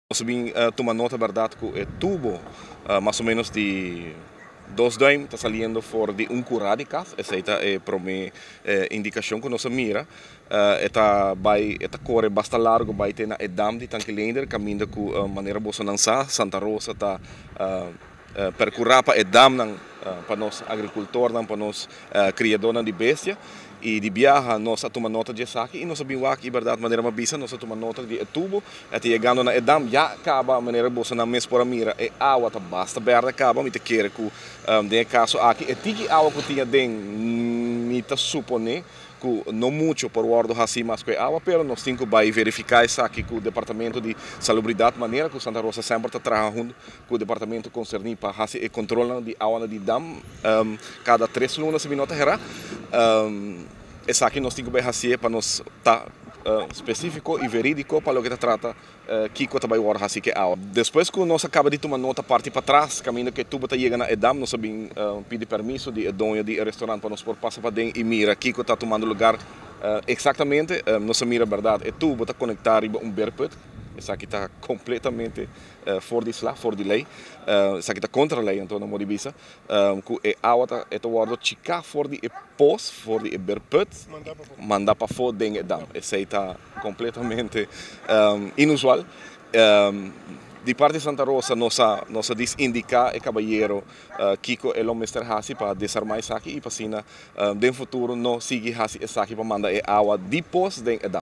Nos bin tuma nota berdad cu e tubo mas o menos di dos duim ta saliendo for di un cura di cas. Esey ta e prome indicacion cu nos a mira. E ta bay, e ta core basta largo bay te na e dam di Tanki Leender caminda cu manera bosonan sa Santa Rosa ta percura pa e damnan pa nos agricultornan, pa nos criadornan di bestia. Y di biaha nos a tuma nota di esaki y nos a bin wak y berdad manera mi a bisa nos a tuma nota di e tubo e ta yegando na e dam ya caba manera bosonan mes por a mira e awa ta basta berde caba. Mi ta kere cu den e caso aki e tiki awa cu tin aden mi ta supone cu no mucho por wordo haci mas cu e awa, pero nos tin cu bay verifica esaki cu Departamento di Salubridad manera cu Santa Rosa semper ta traha hunto cu departamento concerni pa haci e controlnan di awanan di dam cada 3 luna si mi no ta hera. Esaki nos tin cu bay hacié pa nos ta specifico y veridico pa loke ta trata kico ta bay wordo haci cu e awa. Despues cu nos a caba di tuma nota parti patras caminda cu e tubo ta yega na e dam, nos a bin pidi permiso di e doño di e restaurant pa nos por pasa paden y mira kico ta tumando lugar exactamente. Nos a mira berdad e tubo ta conecta riba un beerput. Esaki ta completamente for di sla, for di ley. Esaki ta contra ley anto na modo di bisa cu e awa ta e ta wordo chica for di e pos, for di e beerput, manda pafo den e dam. Esey ta completamente inusual. Di parti Santa Rosa nos a nos a dis indica e cabayero kico e lo mester haci pa desarma esaki y pa asina den futuro no sigui haci esaki pa manda e awa di pos den e dam.